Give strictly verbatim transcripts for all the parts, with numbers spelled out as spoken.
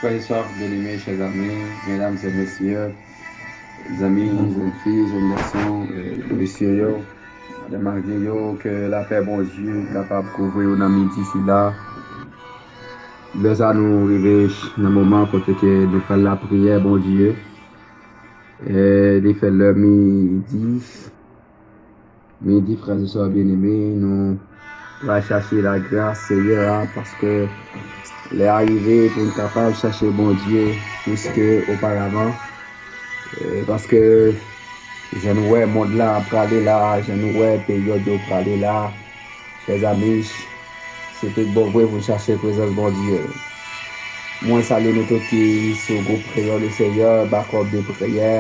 Frères et sœurs bien-aimés, chers amis, mesdames et messieurs, zanmi, jèn fi, jèn gason, eh, mesye yo, madanm ak yo, ke lapè Bondye kapab kouvri yo nan midi sila. Lè sa nou rive nan moman kote ke nou fè lapriyè Bondye. Eh, li fè lè midi. Midi, frères et sœurs bien-aimés, nou pral chache lagras Senyè a, paske lè a rive pou n kapab chache Bondye plis ke oparavan. Eh, paske jan nou wè mond la ap prale la, jan nou wè peryòd yo prale la, chers amis, se tout bon vre pou n chache prezans Bondye. Mwen salye nou tout ki sou gwoup Kreyòl le Senyè, Bakòp de Priyè,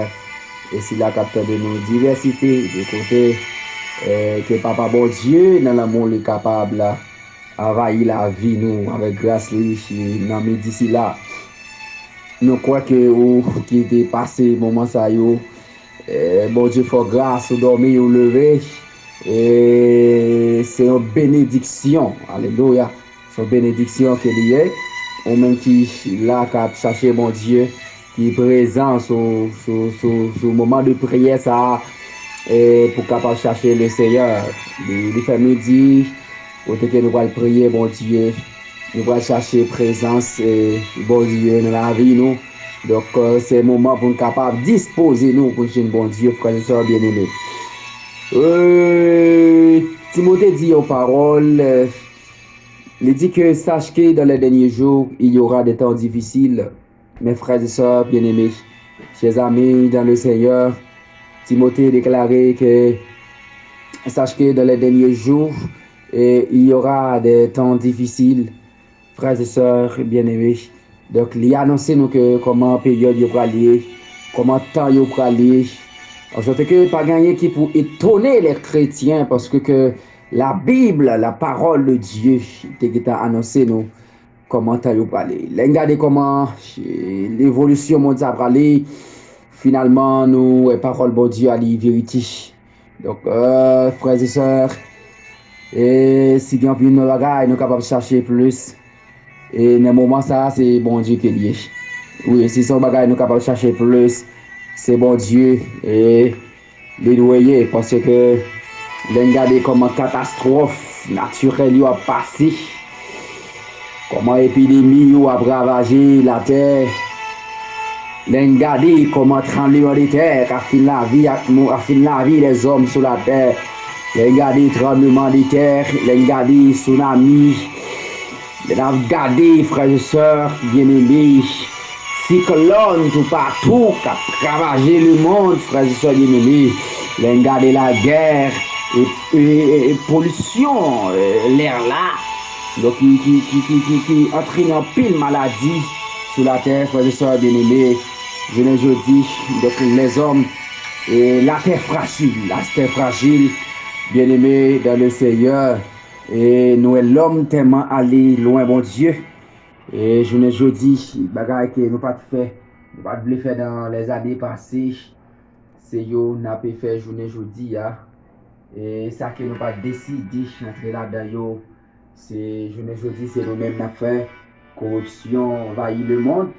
e sila k ap tande nou divèsite de kote, eh, ke Papa Bondye nan lanmou li kapab la anvayi lavi nou avèk gras li nan midi sila. Nou kwè ke ou ki te pase moman sa yo, eh, Bondye fè w gras, ou dòmi, ou leve, e se yon benediksyon. Alelouya. Se yon benediksyon ke li ye. Ou menm ki la k ap chache Bondye, ki prezan sou, sou, sou, sou moman de priyè sa a, e pou kapab chache le Senyè. Li, li fè midi, kote ke nou pral priye Bondye, nou pral chache prezans, eh, Bondye nan lavi nou. Donk, eh, se moman pou n kapab dispoze nou pou n jwenn Bondye, frères et sœurs bien-aimés. Eh, Timote di yon pawòl, eh, li di ke, sache que dans les derniers jours, il y aura des temps difficiles. Mes frères et sœurs bien-aimés, chers amis dans le Seigneur, Timote deklare ke, sache que dans les derniers jours, eh, il y aura des temps difficiles, frères et sœurs bien-aimés. Donk, li anonse nou ke kòman peryòd yo pral ye, kòman tan yo pral ye. An sòt ke pa gen anyen ki pou etone lè kretyen, paske ke la Bib, la parole de Dieu, te gentan anonse nou kòman tan yo prale. Lè n gade kòman, eh, evolisyon mond sa prale, finalman, nou wè pawòl Bondye a li verite. Donk, eh, frères et sœurs, e si gen anpil bagay, nou kapab chache plis. E nan moman sa a, se Bondye ke li ye. Wi, si se yon bagay nou kapab chache plis, se Bondye. E li dwe ye, paske lè n gade kòman katastwòf natirèl yo ap pase, kòman epidemi yo ap ravaje latè, lè n gade kòman tranbleman de tè k ap fin lavi ak mou-, ap fin lavi lèzòm sou latè, lè n gade tranbleman de tè, lè n gade sounami, lè n ap gade, frères et sœurs bien-aimés, siklòn toupatou k ap ravaje lemonn, frères et sœurs bien-aimés, lè n gade lagè, e, e, e, e polisyon, eh, lè la, donk ki, ki, ki, ki, ki, ki antrene anpil maladi sou latè, frères et sœurs bien-aimés, jounen jodi, donk lèzòm, e latè frajil, latè frajil, bien-aimés dans le Seigneur, e nou wè lòm tèlman ale lwen Bondye, e jounen jodi, bagay ke nou pa t fè, nou pa t vle fè nan lèzane pase, se yo n ape fè jounen jodi a. E sa ke nou pa t deside antre ladan yo, se jounen jodi, se nou menm n ap fè. Koripsyon anvayi lemonn.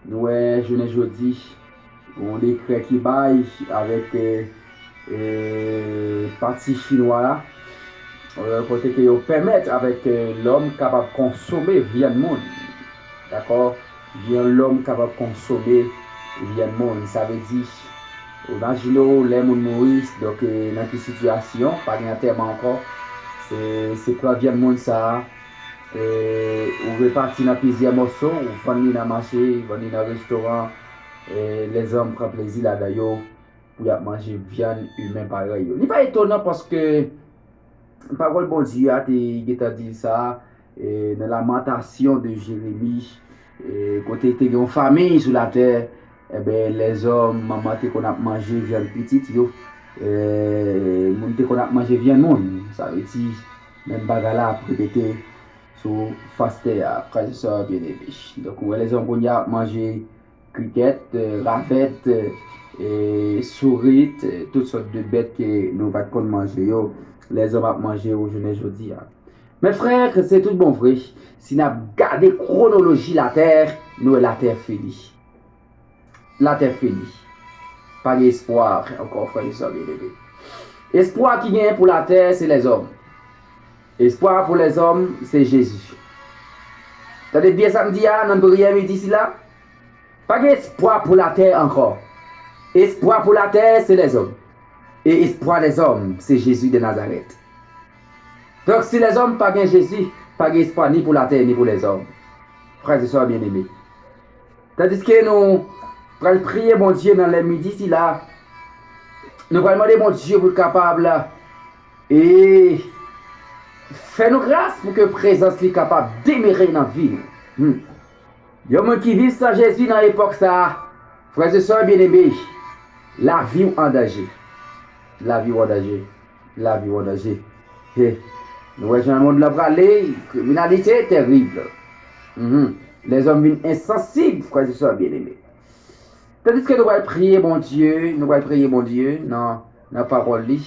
Nou wè jounen jodi, yon dekrè ki bay avèk, eh, eh, pati chinwa a, eh, kote ke yo pèmèt avèk, eh, lòm kapab konsome vyann moun. Dakò? Vyann lòm kapab konsome vyann moun. Sa vle di, imajine w lè moun mouri, donk, eh, nan ki sitiyasyon, pa gen antèman ankò. Se, se pran vyann moun sa a, eh, ou repati nan plizyè mòso, ou vann li nan mache, vann li nan restoran, eh, lèzòm pran plezi ladan yo pou y ap manje vyann imen parèy yo. Li pa etonan paske pawòl Bondye a te gentan di sa, eh, nan Lamentation de Jérémie, eh, kote te gen yon famin sou latè, enben, lèzòm, manman te konn ap manje vyann pitit yo, eh, moun te konn ap manje vyann moun. Sa vle di, menm bagay la ap repete sou fas tè a, frères et sœurs bien-aimés. Donk, ou wè lèzòm kounye a ap manje krikèt, eh, ravèt, eh, sourit, eh, tout sòt de bèt ke nou pa t konn manje yo, lèzòm ap manje yo jounen jodi a. Mes frères, se tout bon vre, si n ap gade kwonoloji latè, nou wè latè fini. Latè fini. Pa gen espwa ankò, frè e sè byeneme. Espwa ki genyen pou latè, se lèzòm. Espwa pou lèzòm, se Jezi. Tande byen sa m di a nan priyè midi sila. Pa gen espwa pou latè ankò. Espwa pou latè, se lèzòm. E espwa lèzòm, se Jezi de Nazarèt. Donk, si lèzòm pa gen Jezi, pa gen espwa ni pou latè, ni pou lèzòm. Frè e sè byeneme. Tandiske nou pral priye Bondye nan lè midi sila, nou pral mande Bondye pou l kapab e fè nou gras pou ke prezans li kapab demere nan vi nou. Hmm. Yon moun ki viv san Jezi nan epòk sa a, frè e sè byeneme, lavi w an danje. Lavi w an danje. Lavi w an danje. He. Nou wè jan mond lan prale, kriminalite terib. Mhm. Lèzòm vin ensansib, frè e sè byeneme. Tandiske nou pral priye Bondye, nou pral priye Bondye nan, nan pawòl li.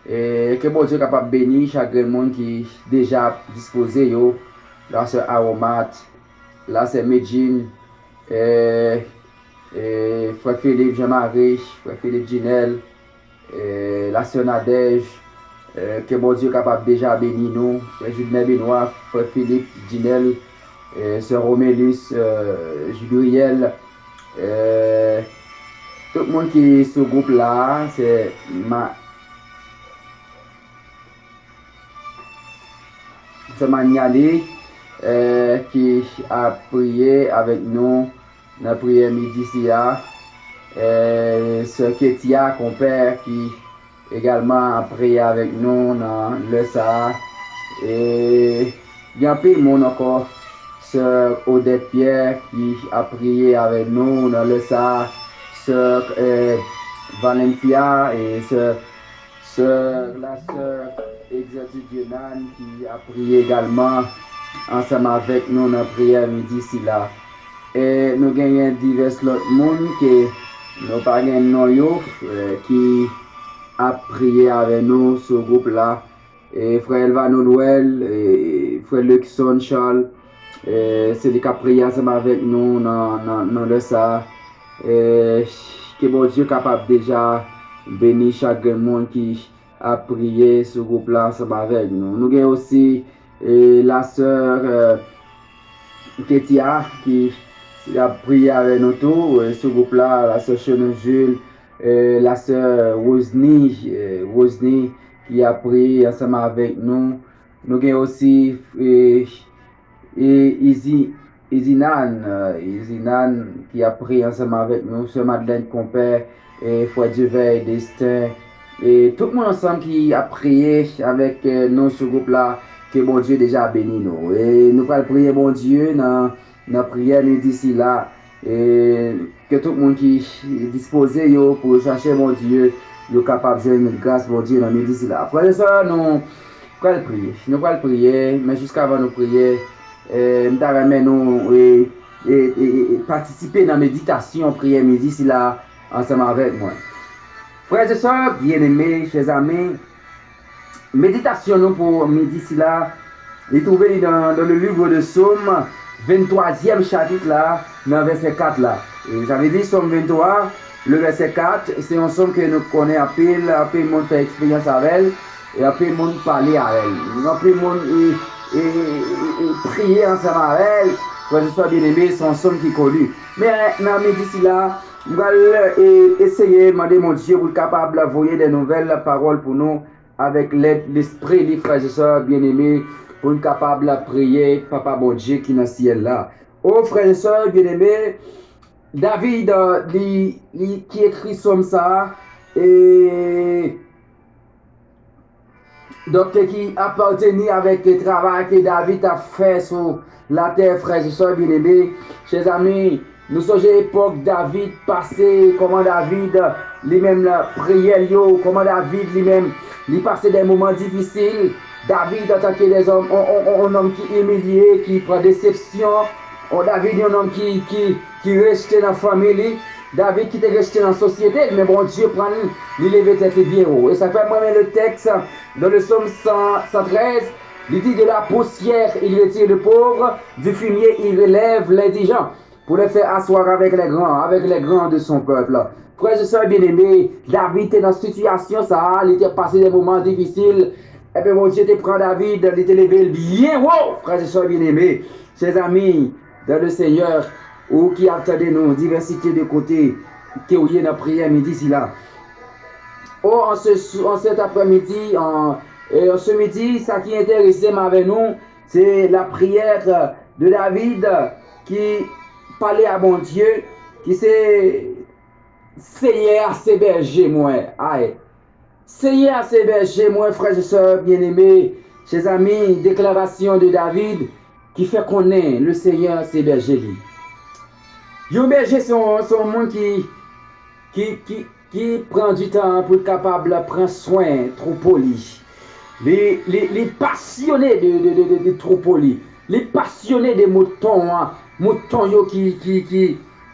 E ke Bondye kapab beni chak grenn moun ki deja ap dispoze yo, lasè Aromat, lasè Medjine, e, e, frè Filip Jean Marie, frè Filip Jinèl, e, lasè Nadège, e, ke Bondye kapab deja beni nou, frè Jilnè Benoit, frè Filip Jinèl, e, sè Romelus, e, Judriel, e, tout moun ki sou gwoup la, se ma, sè Manyali, e, ki ap priye avèk nou nan priyè midi sila, e, sè Ketia, konpè, ki egalman ap priye avèk nou nan lè sa a. E gen anpil moun ankò, sè Odette Pierre ki ap priye avèk nou nan lè sa a, sè, e, Valencia, e sè, sè, lasè Exaltide Nan ki ap priye egalman ansanm avèk nou nan priyè midi sila. E nou genyen divès lòt moun ke nou pa gen non yo, e, ki ap priye avè nou sou gwoup la. E frè Elvano Noël, e frè Luckson Charles, e se li k ap priye ansanm avèk nou nan, nan, nan lè sa a. E ke Bondye kapab deja beni chak grenn moun ki ap priye sou gwoup la ansanm avèk nou. Nou gen osi, e, lasè, e, Ketia ki ap priye avè nou tou, e, sou gwoup la, lasè Chenon Jules, e, lasè Rosny, e, Rosny ki ap priye ansanm avèk nou. Nou gen osi, e, e, Izi, Izinan, e, Izinan ki ap priye ansanm avèk nou, sè Madeleine Konpè, e, frè Dieuveil Destin, e tout moun ansanm ki ap priye avèk, e, nou sou gwoup la, ke Bondye deja beni nou. E nou pral priye Bondye nan, nan priyè midi sila. E ke tout moun ki dispoze yo pou yo chache Bondye, yo kapab jwenn gras Bondye nan midi sila. Frè e sè, nou pral priye. Nou pral priye, men jiskavan nou priye, e, m ta renmen nou, e, e, e, e, patisipe nan meditasyon priyè midi sila ansanm avèk mwen. Frè e sè byeneme, chè zami, meditasyon nou pou midi sila, li twouve li nan, dans le livre de Psaume, venntwazyèm chapit la, nan vèsè kat la. E sa vle di, Sòm venntwa, le vèsè kat, se yon sòm ke nou konnen anpil, anpil moun fè eksperyans avè l, e anpil moun pale avè l. Anpil moun, e, e, e, e, e priye ansanm avè l. Frè e sè byeneme, se yon sòm ki koni. Men nan midi sila, m pral, e, eseye mande Bondye pou l kapab voye de nouvèl pawòl pou nou avèk lèd Lespri li, frè e sè byeneme, pou n kapab priye Papa Bondye ki nan syèl la. O frè e sè byeneme, David, e, li, li ki ekri sòm sa a, e, donk, ki apateni avèk travay ke David t ap fè sou latè, frè e sè byeneme, chè zami, nou sonje epòk David pase, kòman David, li menm, la, priyè l yo, kòman David, li menm, li pase de moman difisil. David, antanke dèzòm, on, on, on, on nonm ki imilye, ki pran desepsyon. On David, yon nonm ki, ki, ki rejte nan fanmi li. David ki te rejte nan sosyete l, men Bondye pran l, li leve tèt li byen wo. E sa fè mwen renmen le tèks dans le Psaume cent, cent treize, li di, de la poussière il retire le pauvre, du fumier il relève l'indigent. pour le faire asseoir avec les grands, avec les grands de son peuple. Frères et sœurs bien-aimés, David te nan sitiyasyon sa a, li te pase de moman difisil. Ebyen, Bondye te pran David, li te leve l byen wo, frères et sœurs bien-aimés. Chers amis dans le Seigneur, ou ki ap tande nou, divèsite de kote ke w ye nan priyè midi sila. Oh, en ce, en cet après-midi, en, et en ce midi, sa ki enterese m avè nou, se la prière de David ki pale a Bondye, ki se Senyè a se bèje mwen. Ay. Senyè a se bèje mwen, frères et sœurs bien-aimés, chers amis, déclaration de David ki fè konnen le Senyè se bèje li. Yon bèje se yon, se yon moun ki, ki, ki, ki pran di tan pou l kapab pran swen twoupo li. Li, li, li pasyone de, de, de, de, de twoupo li. Li pasyone de mouton an, mouton yo ki, ki, ki,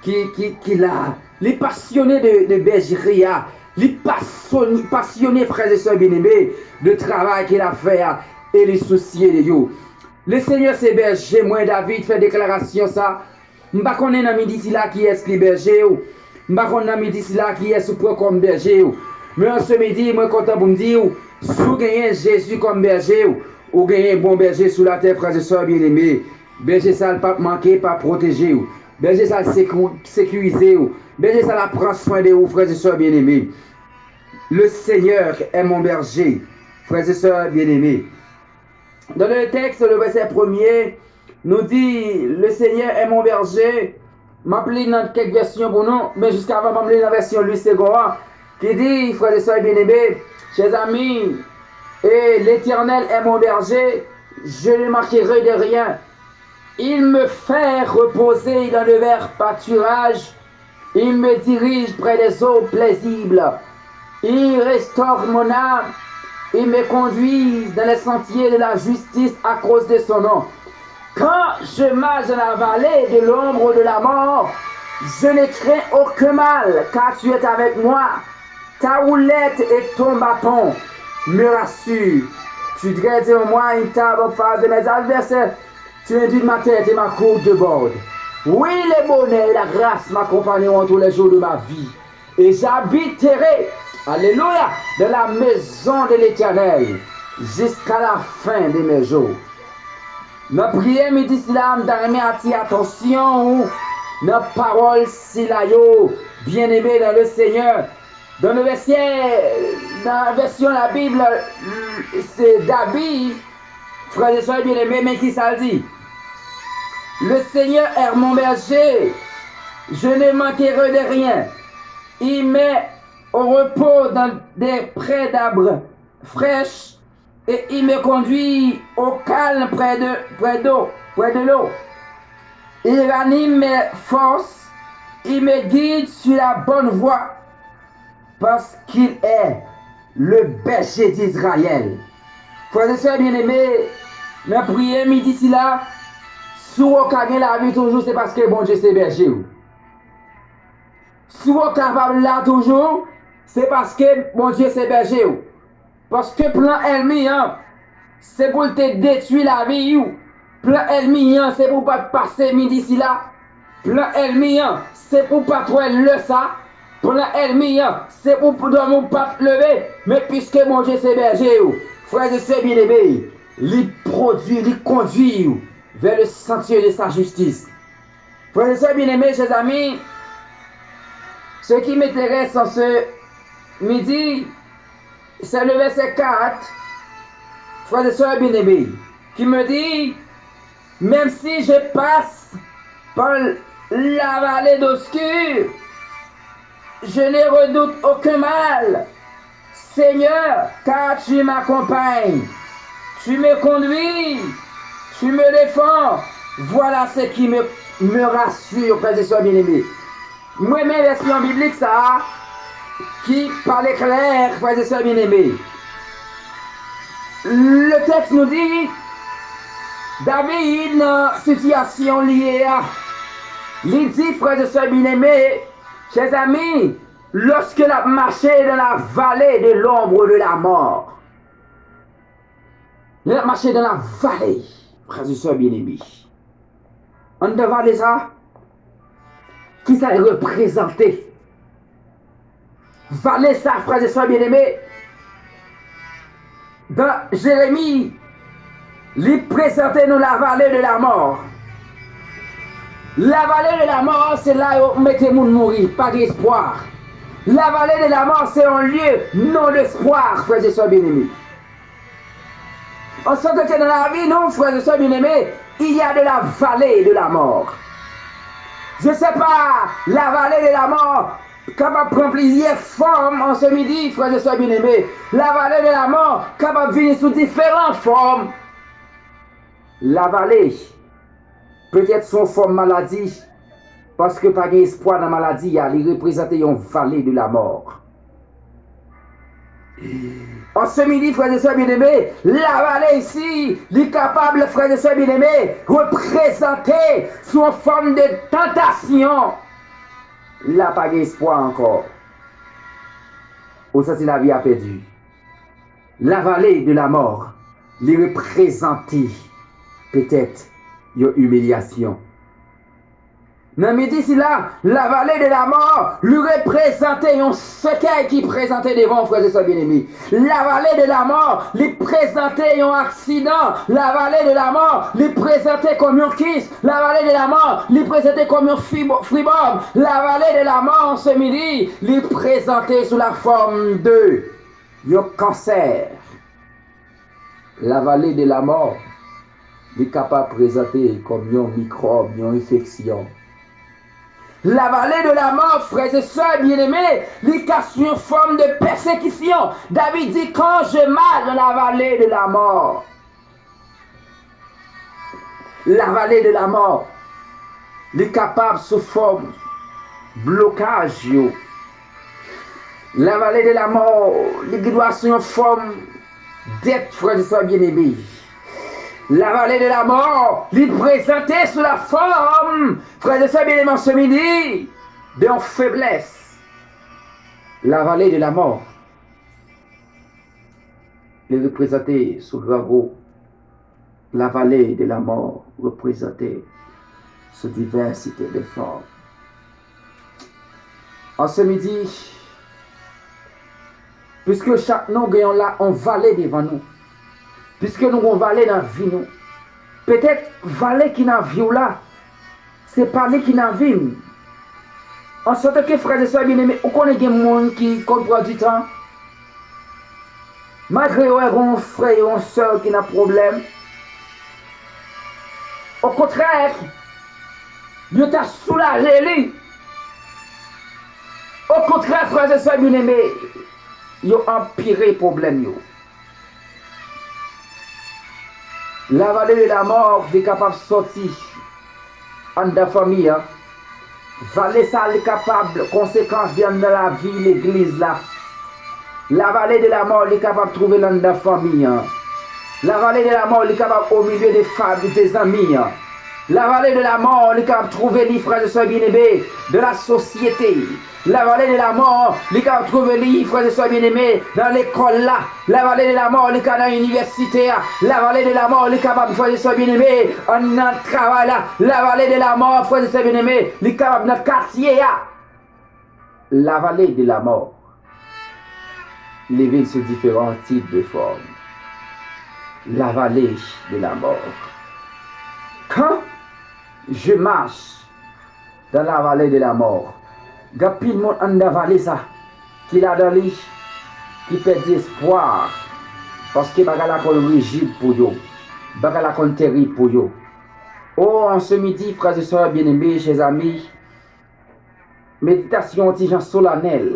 ki, ki, ki la. Li pasyone de, de bèjri a. Li pasyone, pasyone, frères et sœurs bien-aimés, de travay ke l ap fè a. E li sousye de yo. Le Senyè se bèje mwen, David fè deklarasyon sa. M pa konnen nan midi sila kiyès ki bèje w. M pa konn nan midi sila kiyès ou pran kòm bèje w. Men an se midi, mwen kontan pou m di w, si w genyen Jezi kòm bèje w, ou genyen bon bèje sou latè, frères et sœurs bien-aimés. Bèje sa l p ap manke, p ap pwoteje w. Bèje sa l sekou-, sekirize w. Bèje sa l ap pran swen de ou, frères et sœurs bien-aimés. Le Seigneur est mon berger, frères et sœurs bien-aimés. Dans le texte, le verset premier, nou di, le Seigneur est mon berger. M ap li nan kèk vèsyon pou nou, men jiskavan m ap li nan vèsyon Louis Segond an, ki di, frères et sœurs bien-aimés, chers amis, et l'Éternel est mon berger, je ne manquerai de rien. Il me fait reposer dans de verts pâturages. Il me dirige près des eaux paisibles. Il restaure mon âme. Il me conduit dans les sentiers de la justice à cause de son nom. Quand je marche dans la vallée de l'ombre de la mort, je ne crains aucun mal, car tu es avec moi. Ta houlette et ton bâton me rassurent. Tu dresses devant moi une table en face de mes adversaires. Tu induis ma tête et ma coupe déborde. Oui, le bonheur et la grâce m'accompagneront tous les jours de ma vie. Et j'habiterai, alléluia, dans la maison de l'Éternel jusqu'à la fin de mes jours. Nan priyè midi sila, m ta renmen atire atansyon ou nan pawòl sila yo, bien-aimés dans le Seigneur. Dans le verset, dans la version de la Bible, c'est David, frères et sœurs bien-aimés, men ki sa l di? Le Seigneur est mon berger, je ne manquerai de rien. Il met au repos dans des prés d'arbres fraîches et il me conduit au calme près de, près d'eau, près de l'eau. Il ranime mes forces, il me guide sur la bonne voie parce qu'il est le berger d'Israël. Frères et sœurs bien-aimés, nan priyè midi sila, si w ka gen lavi toujou, se paske Bondye se bèje w. Si w kapab la toujou, se paske Bondye se bèje w. Paske plan ènmi an, se pou l te detwi lavi w. Plan ènmi an, se pou w pa t pase midi sila. Plan ènmi an, se pou w pa t wè lè sa. Plan ènmi an, se pou w dòmi w pa t leve. Men piske Bondye se bèje w, frères et sœurs bien-aimés, li pwodui, li kondui w vers le sentier de sa justice. Frères et sœurs bien-aimés, chers amis, ce qui m'intéresse en ce midi, c'est le verset quatre, frères et sœurs bien-aimés, qui me dit, même si je passe par la vallée d'obscur, je ne redoute aucun mal, Seigneur, car tu m'accompagnes. Tu me conduis, tu me défends. Voilà ce qui me, me rassure, frères et sœurs bien-aimés. Mwen renmen vèsyon biblik sa a ki pale klè, frères et sœurs bien-aimés. Le texte nous dit, David nan sitiyasyon li ye a, li di, frères et sœurs bien-aimés, chers amis, lorsque l ap mache dans la vallée de l'ombre de la mort. Lè l ap mache dans la vallée, frères et sœurs bien-aimés. Anndan vale sa, Kisa l reprezante? Vale sa, frè e sè byeneme, dan Jeremi, li prezante nou la vallée de la mort. La vallée de la mort, se la yo mete moun mouri, pa gen espwa. La vallée de la mort, se yon lye non d'espoir, frè e sè byeneme. An sòt ke nan lavi nou, frè e sè byeneme, il y a de la vallée de la mort. Je sais pas, la vallée de la mort kapab pran plizyè fòm an se midi, frè e sè byeneme. La vallée de la mort kapab vini sou diferan fòm. La vallée, petèt se yon fòm maladi, paske pa gen espwa nan maladi a, li reprezante yon vallée de la mort. An se midi, frè e sè byeneme, la vallée isi, li kapab, frè e sè byeneme, reprezante sou yon fòm de tantasyon. La pa gen espwa ankò. Ou santi lavi a pèdi. La vallée de la mort, li reprezante petèt yon imilyasyon. Nan midi sila, la vallée de la mort, li reprezante yon sèkèy ki prezante devan w, frè e sè byeneme. La vallée de la mort, li prezante yon aksidan. La vallée de la mort, li prezante kòm yon kis. La vallée de la mort, li prezante kòm yon fibo-, fibòm. La vallée de la mort, an se midi, li prezante sou la fòm de yon kansè. La vallée de la mort, li kapab prezante kòm yon mikwòb, yon enfeksyon. La vallée de la mort, frè e sè byeneme, li ka sou yon fòm de pèsekisyon. David di, quand je marche dans la vallée de la mort. La vallée de la mort, li kapab sou fòm blokaj yo. La vallée de la mort, li gen dwa sou yon fòm dèt, frè e sè byeneme. La vallée de la mort, li prezante sou la fòm, frè e sè byeneme, an se midi, de yon feblès. La vallée de la mort, li reprezante sou grangou. La vallée de la mort reprezante sou divèsite de fòm. An se midi, piske chak nou gen yon la, yon vale devan nou, piske nou gen yon vale nan vi nou, petèt vale ki nan vi w la, se pa li ki nan vi m. An sòt ke frè e sè byeneme, ou konnen gen moun ki konn pran ditan. Malgre yo wè gen yon frè, yon sè ki nan pwoblèm, okontrè, yo ta soulaje li. Okontrè, frè e sè byeneme, yo anpire pwoblèm yo. La vallée de la mort, li kapab sòti anndan fanmi an. Vale sa, li kapab konsekans li anndan lavi legliz la. La vallée de la mort, li kapab twouve l anndan fanmi an. La vallée de la mort, li kapab au milieu de fam, de zanmi an. La vallée de la mort, li kapab twouve li, frè e sè byeneme, de la sosyete. La vallée de la mort, li kapab twouve li, frè e sè byeneme, nan lekòl la. La vallée de la mort, li ka nan inivèsite a. La vallée de la mort, li kapab, frè e sè byeneme, an nan travay la. La vallée de la mort, frè e sè byeneme, li kapab nan katye a. La vallée de la mort, li vin sou diferan tip de fòm. La vallée de la mort. Quand je marche dans la vallée de la mort, gen anpil moun anndan vale sa, ki ladan li, ki pèdi espwa, paske bagay la konn rijid pou yo, bagay la konn terib pou yo. O, an se midi, frè e sè byeneme, chè zami, meditasyon yon ti jan solanèl,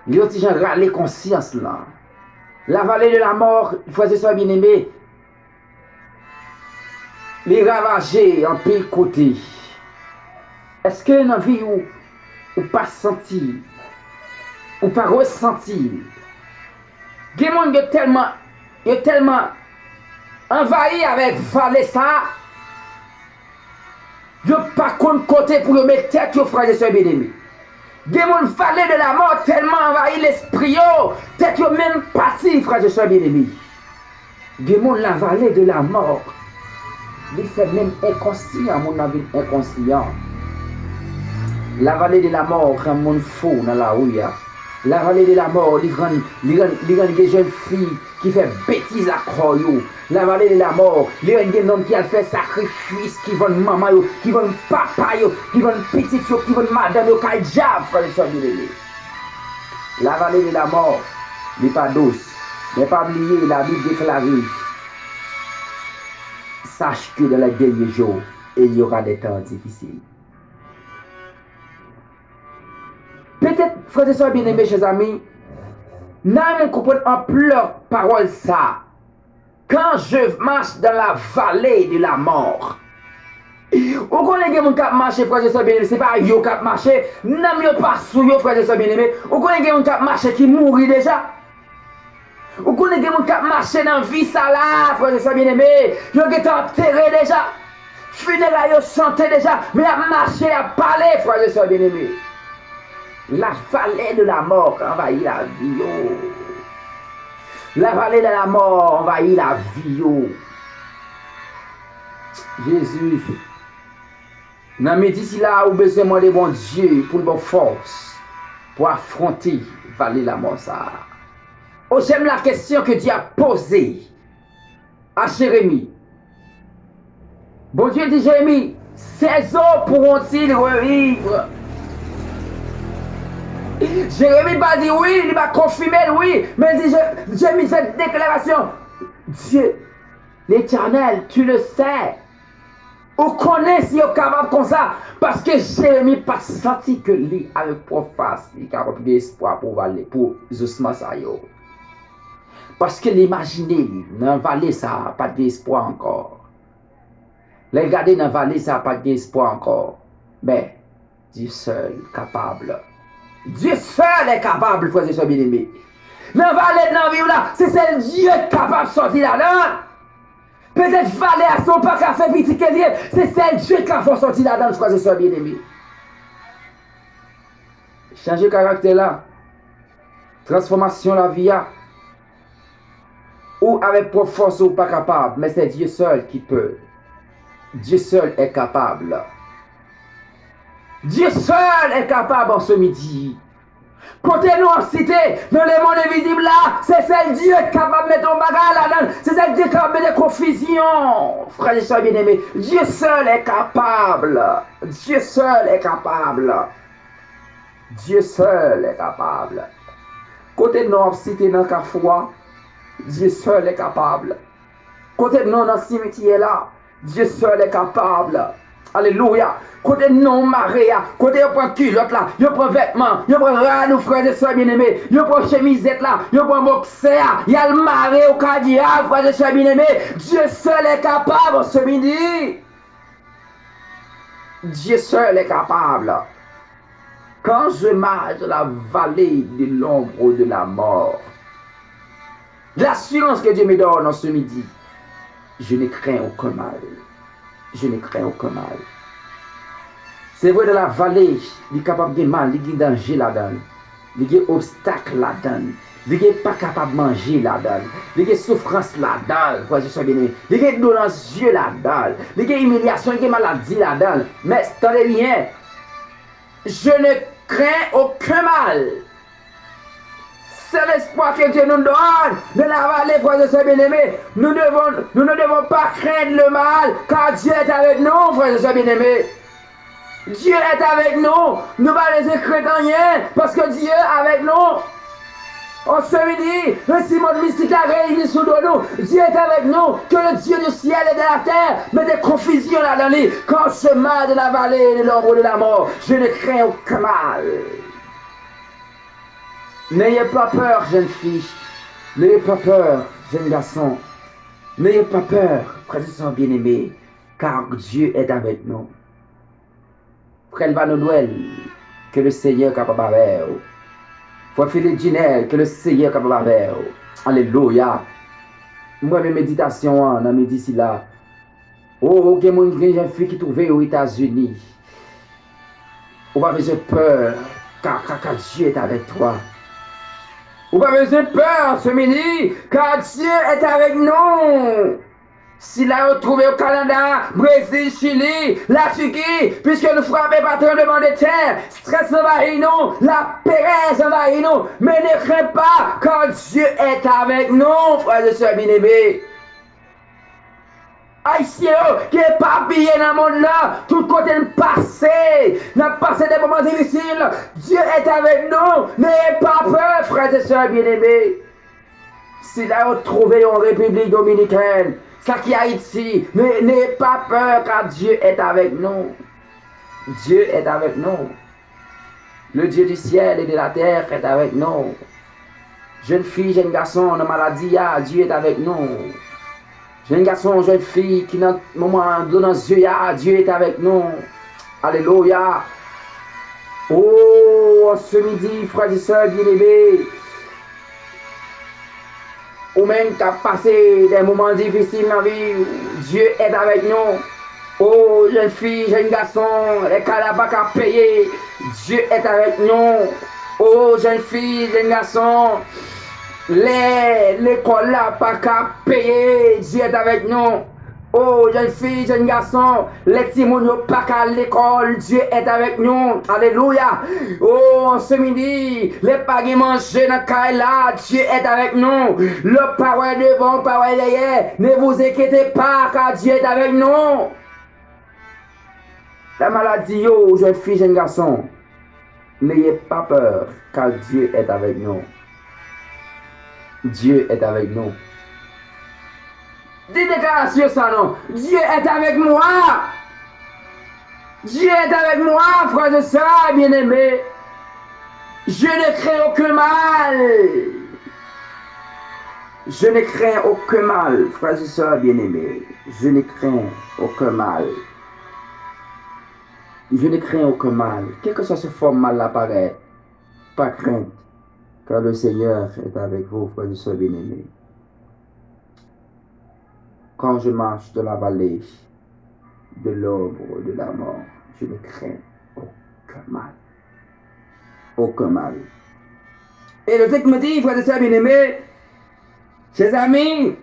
li yon ti jan rale konsyans lan. La vallée de la mort, frè e sè byeneme, li ravaje anpil kote. Èske nan vi w, ou pa santi, ou pa resanti? Gen moun yo tèlman, yo tèlman anvayi avèk vale sa a, yo pa konn kote pou yo met tèt yo, frè e sè byeneme. Gen moun, vale de la mò tèlman anvayi lespri yo, tèt yo menm pati, frè e sè byeneme. Gen moun, la vallée de la mort, li fè menm enkonsyan, moun nan vin enkonsyan. La vallée de la mort rann moun fou nan lari a. La vallée de la mort, li rann, li rann, li rann gen jèn fi ki fè betiz ak kò yo. La vallée de la mort, li rann gen nonm ki al fè sakrifis, ki vann manman yo, ki vann papa yo, ki vann pitit yo, ki vann madanm yo kay dyab, frè e sè byeneme. La vallée de la mort, li pa dous. Men pa bliye, Labib deklare, Sache que dans les derniers jours, il y aura des temps difficiles. Petèt, frè e sè byeneme, chè zanmi, n a renmen konprann anplè pawòl sa a. Quand je marche dans la vallée de la mort. Ou konnen gen moun k ap mache, frè e sè byeneme, se pa yo k ap mache, nanm yo pa sou yo, frè e sè byeneme. Ou konnen gen moun k ap mache ki mouri deja. Ou konnen gen moun k ap mache nan vi sa la, frè e sè byeneme. Yo gentan antere deja. Fineray yo chante deja, men y ap mache, y ap pale, frè e sè byeneme. La vallée de la mort ka anvayi lavi yo. La vallée de la mort anvayi lavi yo. Jezi, nan midi sila, ou bezwen mande Bondye pou l ba w fòs pou afwonte vale lamò sa a. Au j'aime la question que Dieu a posée à Jérémie. Bondye di Jeremi, ces os pourront-ils revivre? Jeremi pa di wi, li pa konfime l wi, men li di Je- Jeremi fè deklarasyon. Dieu, l'Éternel, tu le sais. Ou konnen si yo kapab konsa, paske Jeremi pa t santi ke li, avèk pwòp fas, li kapab gen espwa pou vale, pou jousman sa yo. Paske l imajine li, nan vale sa a, pa t gen espwa ankò. Lè l gade nan vale sa a, pa t gen espwa ankò. Men, Dieu seul capable. Dieu seul est capable, frè e sè byeneme. Nan vale nan vi w la, se sèl Dye k kapab sòti ladan l. Petèt vale a, si w pa ka fè pitit ke l ye, se sèl Dye k ka fè w sòti ladan l, frè e sè byeneme. Chanje karaktè la, transfòmasyon lavi a. Ou avèk pwòp fòs ou pa kapab, men se Dieu seul qui peut. Dieu seul est capable. Dieu seul est capable en ce midi. Kote nou ap site nan lemonn envizib la, se sèl Dye k kapab mete yon bagay ladan l. Se sèl Dye k kapab mete konfizyon. Frè e sè byeneme, Dieu seul est capable. Dieu seul est capable. Dieu seul est capable. Kote non ap site nan kafou a, Dieu seul est capable. Kote non nan simityè la, Dieu seul est capable. Alelouya. Kote non mare a, kote yo pran kilòt la, yo pran vètman, yo pran rad ou, frè e sè byeneme, yo pran chemizèt la, yo pran boksè a, y al mare ou ka dyab, frè e sè byeneme. Dieu seul est capable ce midi. Dieu seul est capable. Quand je marche dans la vallée de l'ombre de la mort, l'assurance que Dieu me donne en ce midi, je ne crains aucun mal. Je ne crains aucun mal. Se vre, dans la vallée, li kapab gen mal, li gen danje ladan l. Li gen obstak ladan l. Li gen pa kapab manje ladan l. Li gen soufrans ladan l, frè e sè byeneme. Li gen dlo nan zye ladan l. Li gen imilyasyon, li gen maladi ladan l. Men, tande byen. Je ne crains aucun mal. Seul espoir que Dieu nous donne dans la vallée, frères et sœurs bien-aimés, nous devons, nous ne devons pas craindre le mal, car Dieu est avec nous, frères et sœurs bien-aimés. Dieu est avec nous. Nou pa bezwen krent anyen, paske Dye avèk nou. An se midi, le Simon mistik la reyini sou do nou. Dieu est avec nous. Que le Dieu du ciel et de la terre mete konfizyon ladan li. Quand je marche dans la vallée de l'ombre de la mort, je ne crains aucun mal. N'ayez pas peur, jeune fille. N'ayez pas peur, jeune garçon. N'ayez pas peur, frères et sœurs bien-aimés, car Dieu est avec nous. Frè Elvano Nwèl, ke le Senyè kapab avè w. Frè Philippe Ginel, ke le Senyè kapab avè w. Alelouya. M renmen meditasyon an nan midi sila. O, gen moun, gen jèn fi ki twouve yo Etazini. Ou pa bezwen pè, car, car, car Dieu est avec toi. Ou pa bezwen pè, se midi, car Dieu est avec nous. Sila yo twouve yo Kanada, Brezil, Chili, Latiki, piske nou frape pa tranblemanntè, strès anvayi nou, laperèz anvayi nou, men ne crains pas, car Dieu est avec nous, frères et sœurs bien-aimés. Ayisyen yo ki epapiye nan mond lan, tout kote n pase, n ap pase de moman difisil. Dieu est avec nous, n'ayez pas peur, frères et sœurs bien-aimés. Sila yo twouve yo an Repiblik Dominikèn, sa ki Ayiti, ne, n'ayez pas peur, car Dieu est avec nous. Dieu est avec nous. Le Dieu du ciel et de la terre est avec nous. Jèn fi, jèn gason nan maladi a, Dieu est avec nous. Jèn gason, jèn fi ki nan moman dlo nan zye a, Dieu est avec nous. Alelouya. Oh, an se midi, frè e sè byeneme, ou menm k ap pase de moman difisil nan vi w, Dieu est avec nous. O jèn fi, jèn gason, lè kay la pa ka peye, Dieu est avec nous. O jèn fi, jèn gason, lè lekòl la pa ka peye, Dieu est avec nous. O jèn fi, jèn gason, lè timoun yo pa ka al lekòl, Dieu est avec nous. Alelouya. O an se midi, lè pa gen manje nan kay la, Dieu est avec nous. Lè w pa wè devan, w pa wè dèyè, ne vous inquiétez pas, car Dieu est avec nous. Lè maladi yo, jèn fi, jèn gason, n'ayez pas peur, car Dieu est avec nous. Dieu est avec nous. Di deklarasyon sa non. Dieu est avec moi. Dieu est avec moi, frères et sœurs bien-aimés. Je ne crains aucun mal. Je ne crains aucun mal, frères et sœurs bien-aimés. Je ne crains aucun mal. Je ne crains aucun mal. Quel que soit ce forme mal la paraît, pas crainte, car le Seigneur est avec vous, frères et sœurs bien-aimés. Quand je marche dans la vallée de l'ombre de la mort, je ne crains aucun mal. Aucun mal. E le tèks nou di, frè e sè byeneme, chè zami,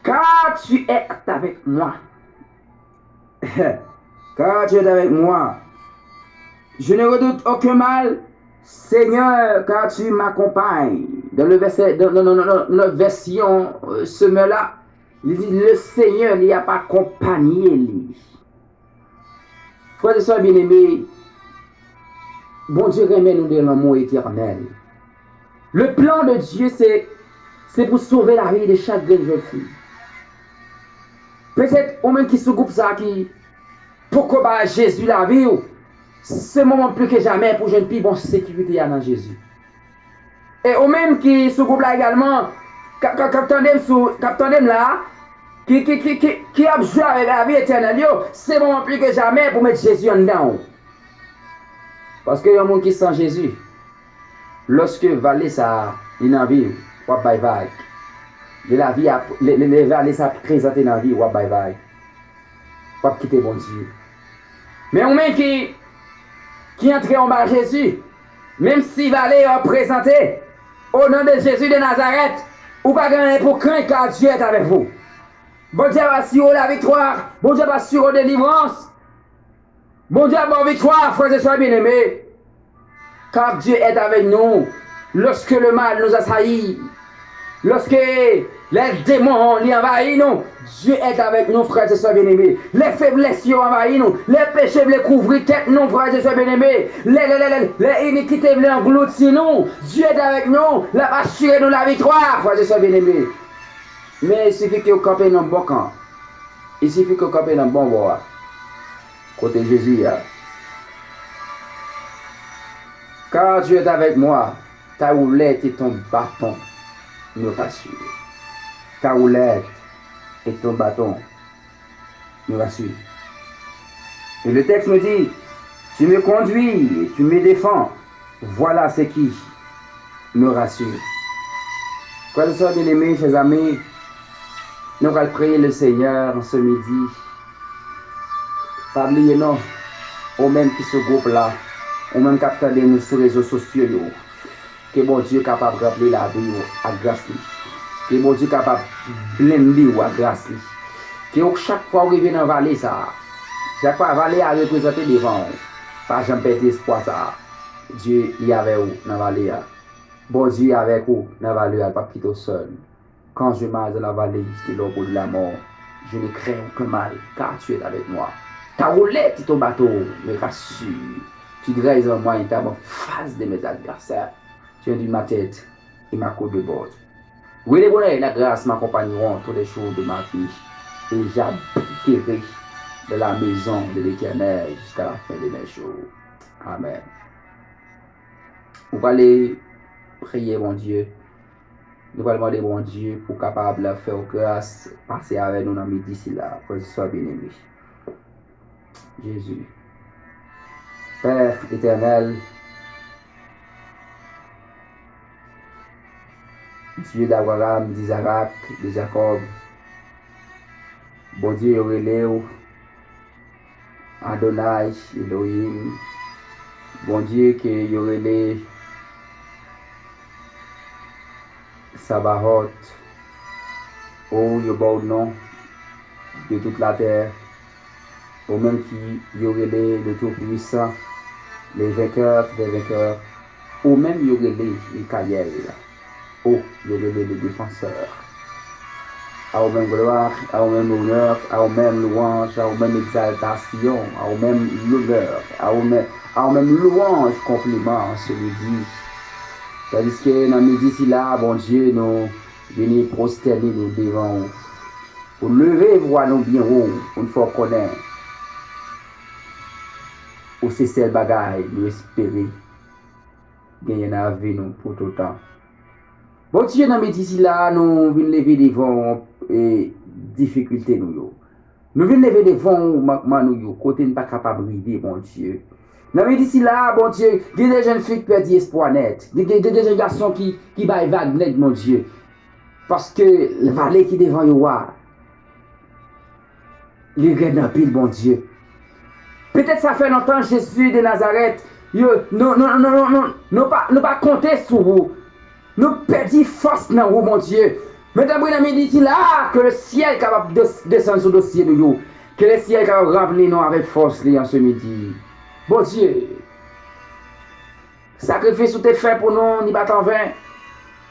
car tu es avec moi. Car tu es avec moi. Je ne redoute aucun mal, Seigneur, car tu m'accompagnes. Dans le verset, dans, dans, dans, dans, dans la version euh, Semeur là, il dit, le Seigneur, il a accompagné lui. Frè e sè byeneme, Bondye renmen nou de lanmou etènèl. Le plan de Dieu, se, se pou sove lavi de chak grenn jèn fi. Petèt ou menm ki sou gwoup sa ki poko bay Jezi lavi w, se moman pli ke jamè pou jwenn pi bon sekirite a nan Jezi. E ou menm ki sou gwoup la egalman, k ap, k ap, k ap tande m sou, k ap tande m la, ki, ki, ki, ki, ki ap jwe avèk lavi etènèl yo, se moman pli ke jamè pou met Jezi anndan w. Paske yon moun ki san Jezi, lòske vale sa a, li nan vi w, w ap bay vag. Lè lavi a, lè, lè, lè vale sa a prezante nan vi w, w ap bay vag. W ap kite Bondye. Men ou menm ki, ki antre anba Jezi, menm si vale a prezante, o non de Jezi de Nazarèt, ou pa gen anyen pou krent, car Dieu est avec vous. Bondye ap asire w laviktwa, Bondye ap asire w delivrans. Bondye ap ba w viktwa, frè e sè byeneme. Car Dieu est avec nous. Lorsque le mal nous assaillit, lorsque les démons li anvayi nou, Dieu est avec nous, frè e sè byeneme. Lè feblès yo anvayi nou, lè peche vle kouvri tèt nou, frè e sè byeneme, lè, lè, lè, lè, lè inikite vle anglouti nou, Dieu est avec nous, l ap asire nou laviktwa, frè e sè byeneme. Men il suffit ke w kanpe nan bon kan. Il suffit ke w kanpe nan bon bò a. Kote Jezi ye a. Car Dieu est avec moi, ta roulette et ton bâton me rassurent. Ta roulette et ton bâton me rassurent. Et le texte me dit, tu me conduis et tu me défends. Voilà ce qui me rassure. Frè e sè byeneme, chè zami, nou pral priye le Seigneur an se midi. Pa bliye non, ou menm ki sou gwoup la, ou menm k ap tande nou sou rezo sosyo yo, ke Bondye kapab ranpli lavi w ak gras li. Ke Bondye kapab blende w ak gras li. Ke w, chak fwa w rive nan vale sa a, chak fwa vale a reprezante devan w, pa janm pèdi espwa sa a. Dye li avè w nan vale a. Bondye avèk ou nan vale a, l p ap kite w sèl. Quand je marche dans la vallée de l'ombre de la mort, je ne crains aucun mal, car tu es avec moi. Ta roulette et ton bateau me rassurent. Tu dresses en moi une table en face de mes adversaires. Tu induis ma tête et ma coupe déborde. Oui, le bonheur et la grâce m'accompagneront tous les jours de ma vie, et j'habiterai dans la maison de l'Éternel jusqu'à la fin de mes jours. Amen. Ou prale priye Bondye. Nou pral mande Bondye pou kapab fè w gras, pase avè nou nan midi sila, frè e sè byeneme. Jezi. Pè etènèl, Dye d'Abraram, d'Izarak, de Jakòb, Bondye yo rele w Adonay, Elohim, Bondye ke yo rele Sabahot, o yo ba w non de tout latè, ou menm ki yo rele le Tout-Puissant, le Vainqueur des vainqueurs, ou menm yo rele Mikayèl, o yo rele le Défenseur. A ou menm glwa, a ou menm onè, a ou menm lwanj, a ou menm egzaltasyon, a ou menm lonè, a ou menm, a ou menm lwanj, konpliman an se midi. Tandiske nan midi sila, Bondye, nou vini pwostène nou devan ou. Pou leve vwa nou byen wo, pou n fè w konnen ou se sèl bagay nou espere genyen nan lavi nou pou toutan. Bondye, nan midi sila, nou vin leve devan w, e, difikilte nou yo. Nou vin leve devan w mankman nou yo, kote n pa kapab rive, Bondye. Nan midi sila, Bondye, gen de jèn fi ki pèdi espwa nèt. Gen, gen, gen de jèn gason ki, ki bay vag nèt, Bondye. Paske vale ki devan yo a, li rèd anpil, Bondye. Petèt sa fè lontan, Jezi de Nazarèt, yo, nou, nou, nou, nou, nou, nou pa, nou pa konte sou ou. Nou pèdi fòs nan ou, Bondye. Men tanpri nan midi sila, ke le syèl kapab des-, desann sou dosye nou yo. Ke le syèl kapab ranpli nou avèk fòs li an se midi. Bondye, sakrifis ou te fè pou nou, li pa t anven.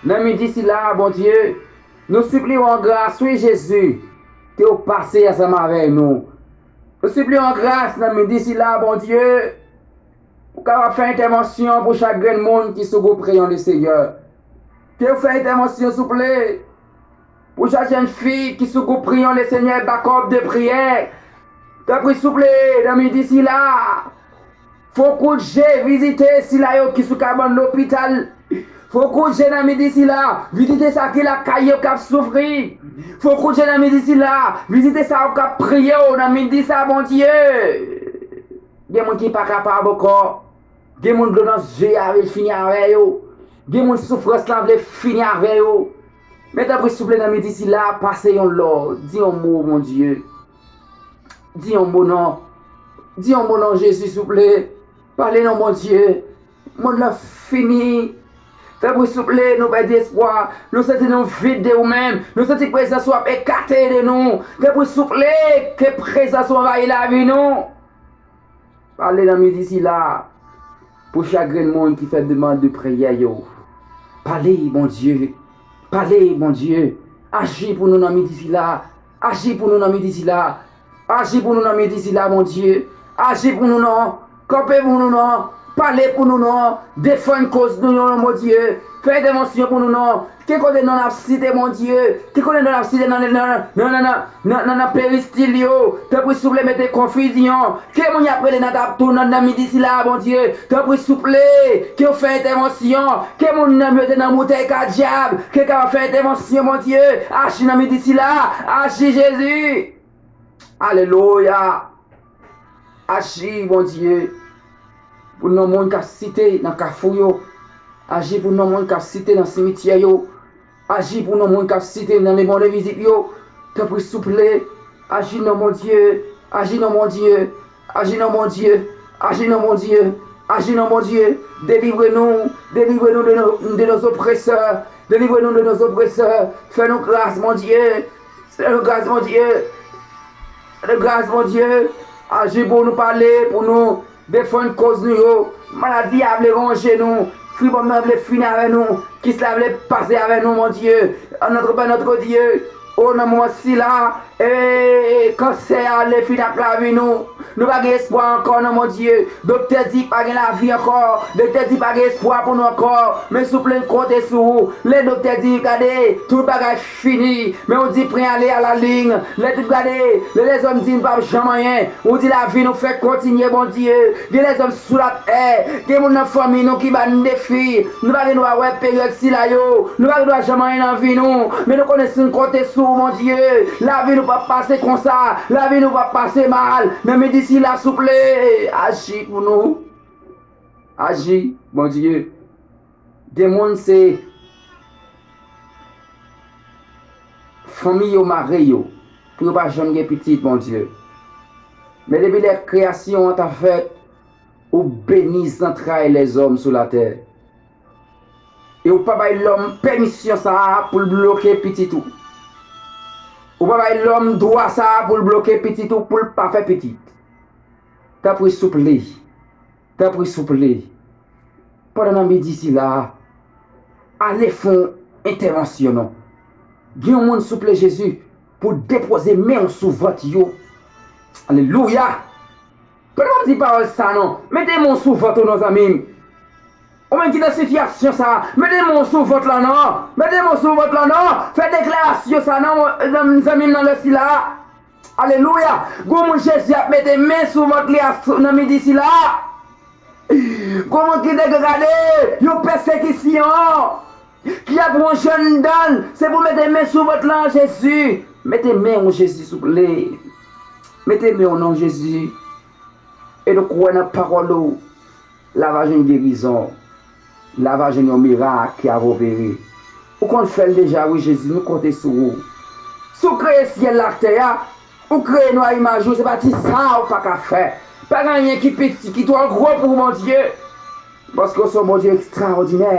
Nan midi sila, Bondye, nou sipliye w an gras, wi, Jezi, ke w pase ansanm avèk nou. Nou sipliye w an gras nan midi sila, Bondye, pou kapab fè entèvansyon pou chak grenn moun ki sou gwoup Reyon Lesenyè. Ke w fè entèvansyon, souple, pou chak jèn fi ki sou gwoup Reyon Lesenyè, bakòp de priyè. Tanpri, souple, nan midi sila, fè w kout je vizite sila yo ki sou kabann lopital. Fè w kout je nan midi sila, vizite sa ki lakay yo k ap soufri. Fè w kout je nan midi sila, vizite sa yo k ap priye w nan midi sa, Bondye. Gen moun ki pa kapab ankò. Gen moun dlo nan je a vle fini avè yo. Gen moun soufrans lan vle fini avè yo. Men tanpri, souple, nan midi sila, pase yon lòd, di yon mo, Bondye. Di yon mo non. Di yon mo non, Jezi, souple. Pale non, Bondye. Mond lan fini. Tanpri, souple, nou pèdi espwa. Nou santi nou vid de ou menm. Nou santi prezans ou ap ekate de nou. Tanpri, souple, ke prezans ou anvayi lavi nou. Pale nan midi sila pou chak grenn moun ki fè demann de priyè yo. Pale, Bondye. Pale, Bondye. Aji pou nou nan midi sila. Aji pou nou nan midi sila. Aji pou nou nan midi sila, Bondye. Aji pou nou non. Kanpe pou nou non. Pale pou nou non. Defann koz nou non, Bondye. Fè entèvansyon pou nou non. Ki kote non n ap site, Bondye? Ki kote non n ap site nan, nan, nan peristil yo? Tanpri, souple, mete konfizyon. Ke moun y ap rele nan tap tou nan, nan midi sila, Bondye? Tanpri, souple, ke w fè entèvansyon. Ke moun nan mete nan boutèy kadyak, ke kapab fè entèvansyon, Bondye. Aji nan midi sila. Aji, Jezi. Alelouya. Aji, Bondye, pou non moun k ap site nan kafou yo. Aji pou non moun k ap site nan simityè yo. Aji pou non moun k ap site nan lemond envizib yo. Tanpri, souple, aji non, Bondye. Aji non, Bondye. Aji non, Bondye. Aji non, Bondye. Aji non, Bondye. Delivre nou. Delivre nou de nos, de nos oppresseurs. Délivrez-nous de nos oppresseurs. Fè nou gras, Bondye. Fè nou gras, Bondye. Fè nou gras, Bondye. Aji pou nou pale, pou nou defann koz nou yo. Maladi a vle wonje nou. Fribòm nan vle fini avè nou. Kis la vle pase avè nou, Bondye. An notre, notre Dieu. O nan moman sila, e kansè a vle fini ak lavi nou. Nou pa gen espwa ankò non, Bondye. Doktè di pa gen lavi ankò. Doktè di pa gen espwa pou nou ankò. Men souple n konte sou ou. Lè doktè di, gade, tout bagay fini. Men ou di pran ale a la ligne. Lè tout gade, lè lèzòm di n p ap janm anyen. Ou di lavi nou fèk kontinye, Bondye. Gen lèzòm sou latè. Gen moun nan fanmi nou ki ba n defi. Nou pa gen dwa wè peryòd sila yo. Nou pa gen dwa janm anyen nan vi nou. Men nou konnen si n konte sou ou, Bondye, lavi nou p ap pase konsa. Lavi nou p ap pase mal. Nan midi sila, souple, aji pou nou. Aji, Bondye. Gen moun se fanmi yo mare yo pou yo pa janm gen pitit, Bondye. Men depi lè kreyasyon an ta fèt, ou beni zantray lèzòm sou latè. E ou pa bay lòm pèmisyon sa a pou l bloke pitit ou. Ou pa bay lòm dwa sa a pou l bloke pitit ou, pou l pa fè pitit. Tanpri, souple. Tanpri, souple. Pandan nan midi sila, ale fè yon entèvansyon non. Gen yon moun, souple, Jezi, pou depoze men w sou vant yo. Alelouya! Pandan m ap di pawòl sa non, mete men w sou vant ou non, zanmi m. Ou menm ki nan sitiyasyon sa, mete men w sou vant lan non. Mete men w sou vant lan non. Fè deklarasyon sa non, zanmi m, nan lè sila. Alelouya! Gon moun Jezi ap mete men sou vant li a sou- nan midi sila. Gon moun ki degrade, yon pèsekisyon ki ap wonje anndan l, se pou mete men sou vant lan, Jezi. Mete men w, Jezi, souple. Mete men w non, Jezi. E nou kwè nan pawòl ou. La va jwenn gerizon. La va jwenn yon mirak ki ap opere. Ou konn fè l deja, wi, Jezi, nou konte sou ou. Si w kreye syèl la ak tè a, ou kreye nou a imaj ou, se pa ti sa ou pa ka fè. Pa gen anyen ki piti, ki twò gwo pou ou, Bondye. Paske w se yon Bondye ekstraòdinè.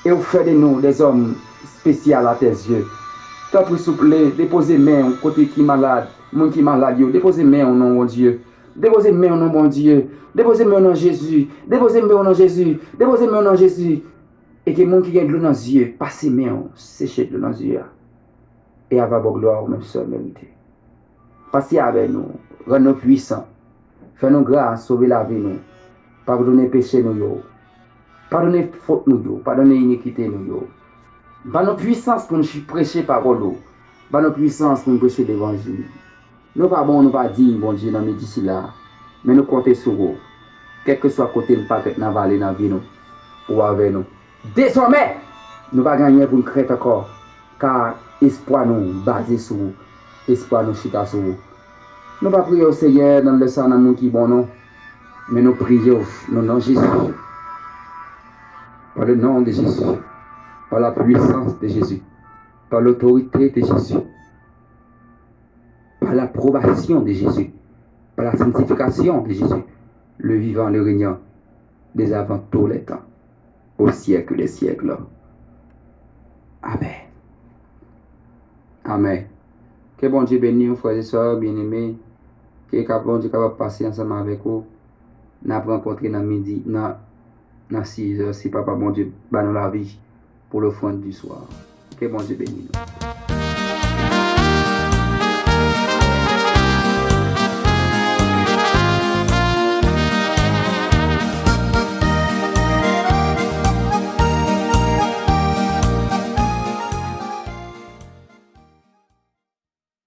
E w fè de nou dèzòm espesyal a tè zye. Tanpri, souple, depoze men w kote ki malad, moun ki malad yo. Depoze men w non, Bondye. Depoze men w non, Bondye. Depoze men w non, Jezi. Depoze men w non, Jezi. Depoze men w non, Jezi. E ke moun ki gen dlo nan zye, pase men w, seche dlo nan zye a. E a va ba w glwa ou menm sèl merite. Pase avè nou, rann nou pwisan. Fè nou gras, sove lavi nou. Padone peche nou yo. Padone fot nou yo, padone inikite nou yo. Ban nou pwisans pou n preche pawòl ou. Ban nou pwisans pou n preche levanjil. Nou pa bon, nou pa diy, Bondye, nan midi sila. Men nou konte sou ou. Kèlkeswa kote n parèt nan vale nan vi nou, ou avè nou. Dezòmè, nou pa gen anyen pou n krent ankò, ka espwa nou baze sou ou, espwa nou chita sou ou. Nou pa priye w, Senyè, nan lè sa nan moun ki bon non, men nou priye w nan non Jezi. Par le nom de Jésus, par la puissance de Jésus, par l'autorité de Jésus, par l'approbation de Jésus, par la sanctification de Jésus, le vivant, le régnant, dès avant tous les temps, au siècle des siècles. Amen. Amen. Ke Bondye beni w, frè e sè byeneme. Ke ka- Bondye kapab pase ansanm avèk ou. N ap rankontre nan midi, nan, nan sis zè, si Papa Bondye ba nou lavi pou lofrann di swa. Ke Bondye beni nou.